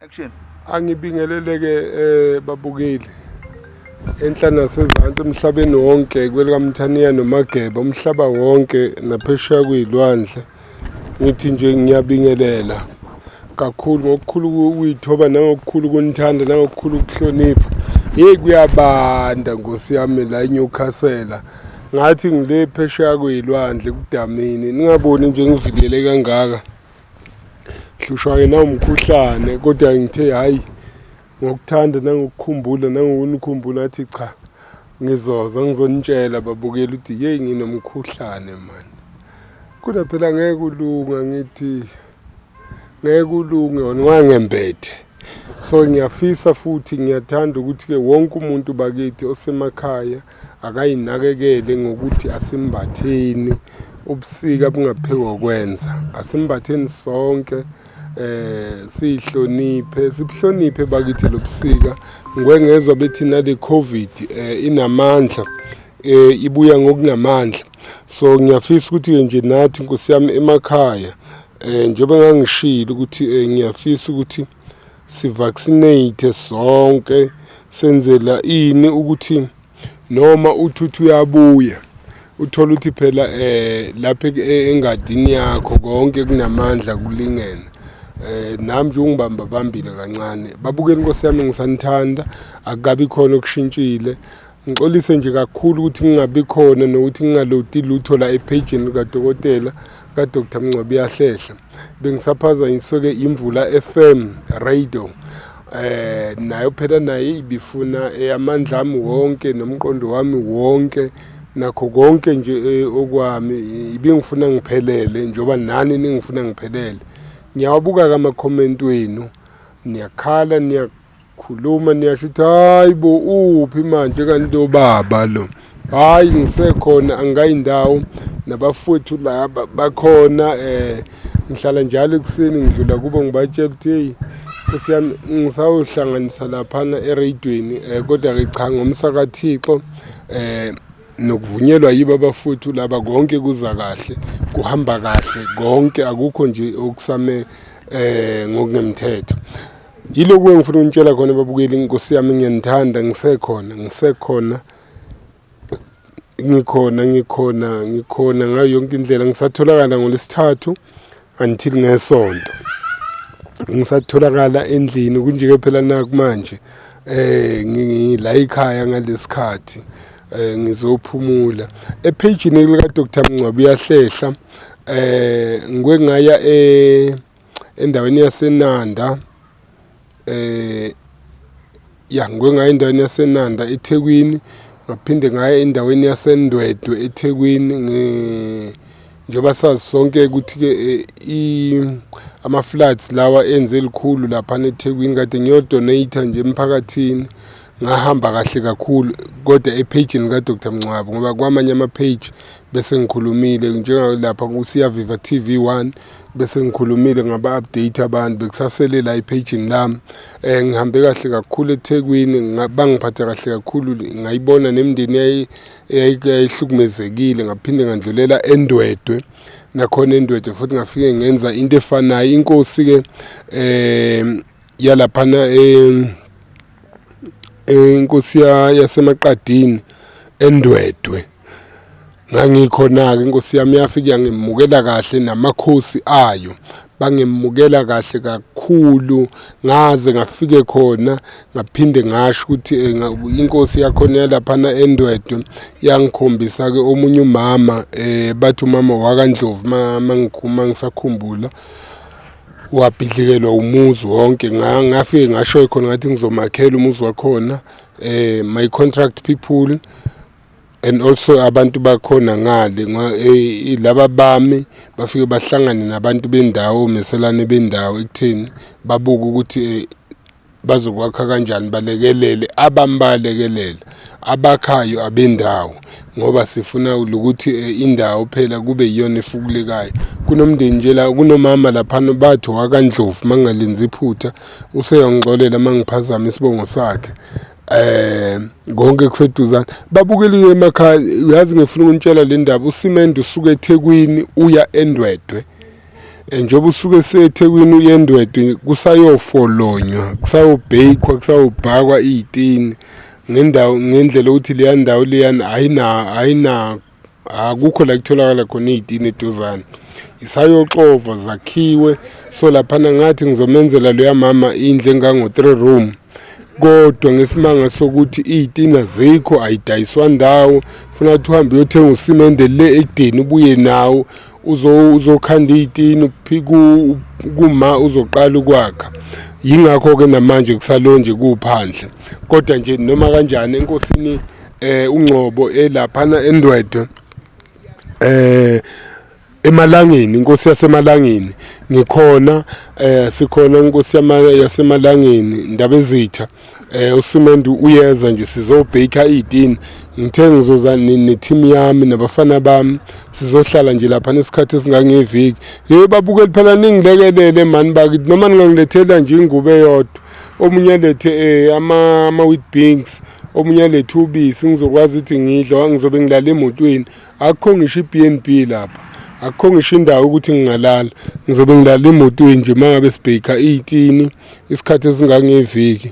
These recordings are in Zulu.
Action. Angibingeleleke babukeli enhla nasezansi emhlabeni wonke kwelikaMthaniya noMageba umhlaba wonke naphesheya kwezilwandle. Ngithi nje ngiyabingelela kakhulu ngokukhulu ukuyithoba nangokukhulu ukunithanda nangokukhulu ukuhlonipha. Hey, kuyabanda nkosi yami la eNewcastle. Ngathi ngile phesheya kwezilwandle kudamini. Ningaboni nje ngivikele kangaka. Hlushwa-ke nawumkhuhlane kodwa ngithe hhayi, ngokuthanda nangokukhumbula nangokunikhumbula ngathi cha, ngizoza ngizonitshela babukeli ukuthi yeyi nginomkhuhlane mani. Kodwa phela ngeke ulunge, ngithi ngeke ulunge wona wangembethe. So ngiyafisa futhi ngiyathanda ukuthi-ke wonke umuntu bakithi osemakhaya akayinakekele ngokuthi asimbatheni ubusika bungaphekwa kwenza, asimbatheni sonke siyihloniphe, sibuhloniphe bakithi lobusika. Ngike ngezwa bethi nale COVID inamandla, ibuya ngokunamandla. So ngiyafisa ukuthi nje nathi nkosi yami emakhaya, njengoba ngangishilo ukuthi ngiyafisa ukuthi sivaccinate sonke, senzela ini ukuthi noma uthuthu uyabuya uthola ukuthi phela lapha engadini yakho konke kunamandla kulingene. Nami nje ungibamba bambile kancane. Babukeli nkosi yami, ngisanithanda, akukabi khona okushintshile. Ngixolise nje kakhulu ukuthi ngingabi khona nokuthi ngingalodi lutho la ephejini likadokotela kaDr Mngcwabe Uyahlehla. Bengisaphazanyiswe-ke Imvula FM radio, nayo phela naye ibifuna amandla ami wonke nomqondo wami wonke nakho konke nje okwami, ibingifuna ngiphelele njengoba nani ningifuna ngiphelele. Ngiyawabuka-ke ama-comment wenu, niyakhala, niyakhuluma, niyasho ukuthi hayi bo, uphi manje kanti lo baba lo? Hhayi, ngisekhona, angikayindawo, nabafowethu laba bakhona. Ngihlala njalo ekuseni ngidlula kubo ngibatshela ukuthi heyi nkosi yami ngisawuhlanganisa laphana ereyidweni, kodwa-ke cha, ngomsa kaThixo nokuvunyelwa yibo abafowethu laba, konke kuza kahle, kuhamba kahle konke, akukho nje okusame ngokungemthetho. Yilokhu engifuna ukunitshela khona babukeli, nkosi yami ngiyanithanda, ngisekhona, ngisekhona, ngikhona, ngikhona, ngikhona ngayo yonke indlela. Ngisatholakala ngoLwesithathu until ngeSonto, ngisatholakala endlini kunje-ke phela naku manje ngila ekhaya ngalesikhathi, ngizophumula. Ephejini lika Dr Mngcwabe Uyahlehla, ngike ngaya endaweni yaseNanda, ya ngike ngaya endaweni yaseNanda eThekwini, ngaphinde ngaya endaweni yaseNdwedwe eThekwini. Njengoba sazi sonke ukuthi-ke ama-floods lawa enze likhulu laphana eThekwini, kade ngiyodonate nje emphakathini, ngahamba kahle kakhulu kodwa ephejini lika-Dr Mngcwabo, ngoba kwamanye ama-page bese ngikhulumile njengalapha ku-Siyaviva TV 1 bese ngikhulumile ngaba-update abantu, bekusasele la ephejini lami. Ngihambe kahle kakhulu eThekwini, bangiphatha kahle kakhulu, ngayibona nemindeni eyayihlukumezekile. Ngaphinde ngandlulela eNdwedwe, nakhona eNdwedwe futhi ngafike ngenza into efanayo. Inkosi-ke yalaphana inkosi yaseMaqadini eNdwedwe, ngangikhona-ke, inkosi yami yafike yangemukela kahle namakhosi ayo bangemukela kahle kakhulu. Ngaze ngafike khona ngaphinde ngasho ukuthi inkosi yakhona yalaphana eNdwedwe yangikhombisa-ke omunye umama, bathi umama wakaNdlovu, uma ngisakhumbula, wabhidlikelwa umuzi wonke. Ngafike ngasho khona ngathi ngizomakhela umuzi wakhona, my contract people and also abantu bakhona ngale laba bami bafike bahlangane nabantu bendawo, omeselane bendawo, ekutheni babuke ukuthi bazokwakha kanjani, balekelele abami, bayalekelela abakhayo abendawo, ngoba sifuna ukuthi indawo phela kube yiyona efukulekayo. Kunomndeni nje la, kunomama laphana bathi wakaNdlovu, mangingalenzi iphutha, useyongixolela mangiphazama isibongo sakhe. Konke kuseduzane babukeli emakhaya. Uyazi ngifuna ukunitshela le ndaba, usimende usuka eThekwini uya eNdwedwe. Njengoba usuke seThekwini uye eNdwedwe kusayofolonywa, kusayobhekwa, kusayobhakwa iy'tini ngendawo ngendlela yokuthi leya ndawo leyana ayina ayina akukho la kutholakala khona iy'tini eduzane. Isayoxovwa zakhiwe so laphana ngathi ngizomenzela loya mama indlu engango-three room kodwa ngesimanga sokuthi iy'tina zikho ayidayiswa ndawo funa ukuthi uhambe uyothenga usimende le ekudeni ubuye nawo uzokhanda iy'tini kuma uzoqala ukwakha. Yingakho-ke namanje kusalonje kuwuphandle kodwa nje noma kanjani enkosini uNgcobo elaphana eNdwedwe eMalangeni, inkosi yaseMalangeni ngikhona sikhona inkosi yaseMalangeni Ndabezitha. Usimendi uyeza nje sizobheka iy'tini. Ngithe ngizoza ne-team yami nabafana bami sizohlala nje lapha nesikhathi esingangeviki. Hey babukeli phela ningilekelele mani bakithi noma ningangilethela nje ingubo eyodwa. Omunye alethe ama-wheat beans, omunye alethe ubisi ngizokwazi ukuthi ngidle ngizobe ngilala emotweni. Akukho ngisho i-B&B lapha. Akukho ngisho indawo ukuthi ngingalala. Ngizobe ngilala emotweni nje uma ngabe sibheka iy'tini isikhathi esingangeviki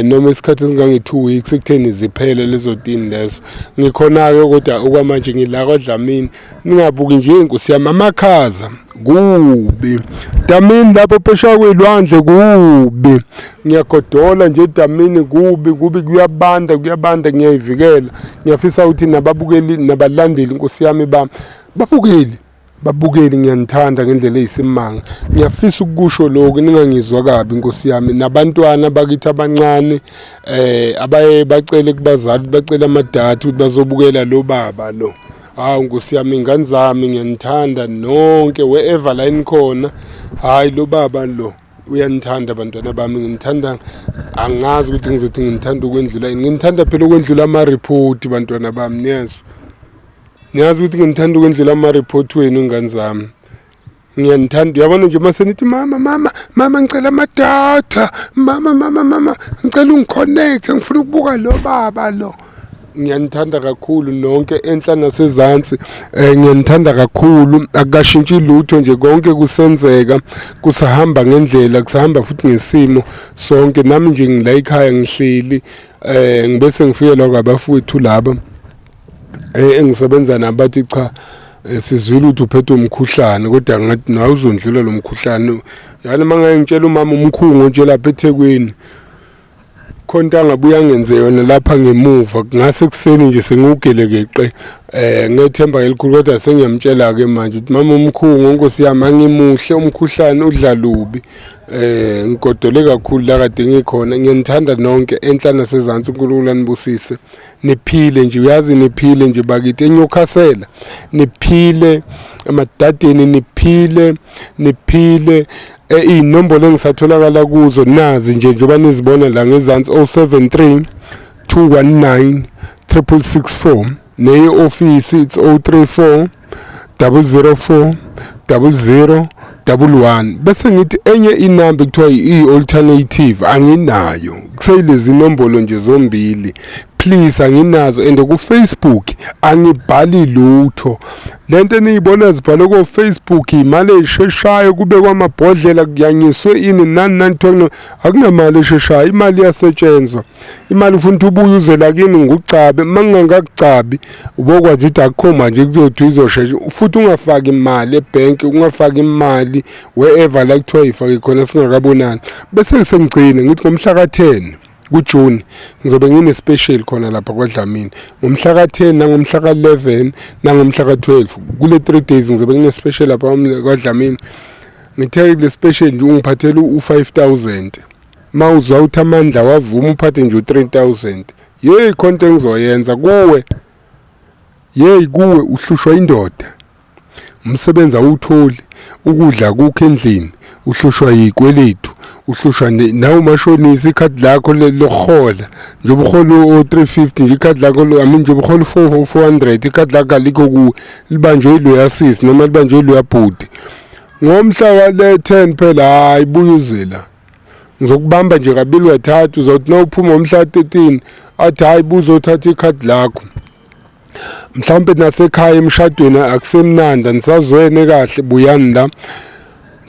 noma isikhathi esingange-2 weeks ekutheni ziphele lezo tini lezo. Ngikhona-ke kodwa okwamanje ngila kwaDlamini. Ningabuki nje inkosi yami amakhaza kubi. Damini lapho phesheya kwelwandle kubi. Ngiyagodola nje edamini kubi kubi kuyabanda kuyabanda ngiyayivikela. Ngiyafisa ukuthi nababukeli nabalandeli inkosi yami bami babukeli babukeli ngiyanithanda ngendlela eyisimanga. Ngiyafisa ukukusho lokhu ningangizwa kabi inkosi yami nabantwana bakithi abancane abaye bacele kubazali bacele amadatha ukuthi bazobukela lo baba lo. Hawu nkosi yami ingane zami ngiyanithanda nonke wherever la enikhona. Hayi lo baba lo uyanithanda bantwana bami nginithanda angazi ukuthi ngizothi nginithanda ukwendlula yini. Nginithanda phela ukwendlula ama-report bantwana bami niyezwa. Niyazi ukuthi nginithanda ukwendlula ama-report wenu ingane zami. Ngiyanithanda uyabona nje mase nithi mama mama mama ngicela amadatha mama mama mama ngicela ungiconnect ngifuna ukubuka lo baba lo. Ngiyanithanda kakhulu nonke enhla nasezansi ngiyanithanda kakhulu akukashintshi lutho nje konke kusenzeka kusahamba ngendlela kusahamba futhi ngesimo sonke nami nje ngila ekhaya ngihleli ngibese ngifikelwa kwabafowethu laba engisebenza nabo bathi cha sizwile ukuthi uphethwe umkhuhlane kodwa ngathi nawe uzondlula lo mkhuhlane. Yani uma ngake ngitshela umama umkhungo nje lapha eThekwini khona into angabuye angenze yona lapha ngemuva kungase ekuseni nje sengiwugelekeqe ngethemba elikhulu kodwa sengiyamtshela-ke manje ukuthi mama umkhungo nkosi yami angimuhle umkhuhlane udla lubi. Ngigodole kakhulu la kade ngikhona ngiyanithanda nonke enhla nasezansi uNkulunkulu anibusise. Niphile nje uyazi niphile nje bakithi eNewcastle niphile emadadeni niphile niphile iy'nombolo engisatholakala kuzo nazi nje njengoba nizibona la ngezansi 073 219 3664 neye-ofisi it's 034 004 00 11 bese ngithi enye inamba ekuthiwa i-alternative anginayo kuseyilezi inombolo nje zombili please anginazo and ku-Facebook angibhali lutho lento eniyibona zibhalwe ko-Facebook imali esheshayo kubekwa amabhodlela kuyanyiswe ini nani nani kuthiwa akunamali esheshayo imali iyasetshenzwa imali ufuna ukuthi ubuye uze la kimi ngikucabe uma ngingangakucabi ubokwazi ukuthi akukho manje kuyothi izoshesha futhi ungafaki imali ebhenki ungafaki imali wherever la kuthiwa ifake khona singakabonani bese sengigcina ngithi ngomhla ka-10 kuJune ngizobe ngine special khona lapha kwaDlamini ngomhla ka-10 nangomhla ka-11 nangomhla ka-12 kule 3 days ngizobe ngine special lapha kwaDlamini ngithe kule special nje ungiphathela u-5000 ma uzwa uthi amandla wavuma uphathe nje u-3000 yeyi khona into engizoyenza kuwe yeyi kuwe uhlushwa indoda umsebenzi awutholi ukudla kukho endlini uhlushwa yikweletu uhlushwa nawe umashonisa ikhadi lakho lokuhola njengoba uhola o-350 nje ikhadi lakho I mean njengoba uhola u-400 ikhadi lakho alikho kuwe libanjwe iloya sisi noma libanjwe iloya bhuti ngomhla wale-10 phela hhayi buya uze la ngizokubamba nje kabili kathathu uzothi nawuphuma ngomhla 13 athi hayi buzothatha ikhadi lakho mhlawumbe nasekhaya emshadweni akusemnandi anisazwene kahle buyani la.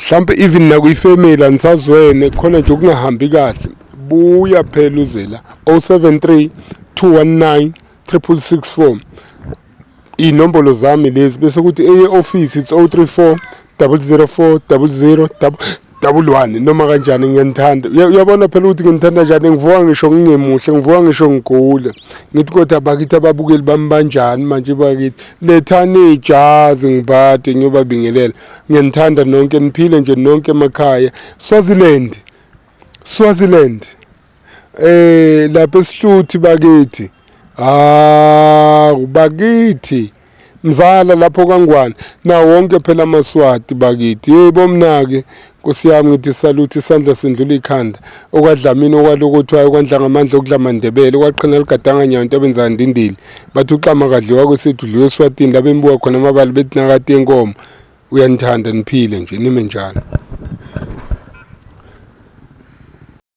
Mhlampe even nakwifamily anisazwene, khona nje okungahambi kahle, buya phela uze la. 073 219 6664 iy'nombolo zami lezi. Bese kuthi eye office it's 034 004 00 11. Noma kanjani ngiyanithanda. Uyabona phela ukuthi nginithanda njani. Ngivuka ngisho ngingemuhle, ngivuka ngisho ngigula, ngithi kodwa bakithi ababukeli bami banjani manje? Bakithi, lethani ijazi ngiphathe ngiyobabingelela. Ngiyanithanda nonke, niphile nje nonke emakhaya. Swaziland, Swaziland, lapha esihluthi bakithi, ah bakithi mzala lapho kangwane na wonke phela amaSwati bakithi. Yebo mnake Nkosi yami, ngithi saluthi isandla sendlula ikhanda, okwadlamini, okwalokothwayo, okwandla ngamandla, okudla amandebele, okwaqhina ligadanga nyawo into abenza ndindili. Bathi uxama kadliwa kwesethu, udliwe eSwatini labembuka khona amabali, bethi nakati yenkomo. Uyanithanda, niphile nje, nime njalo.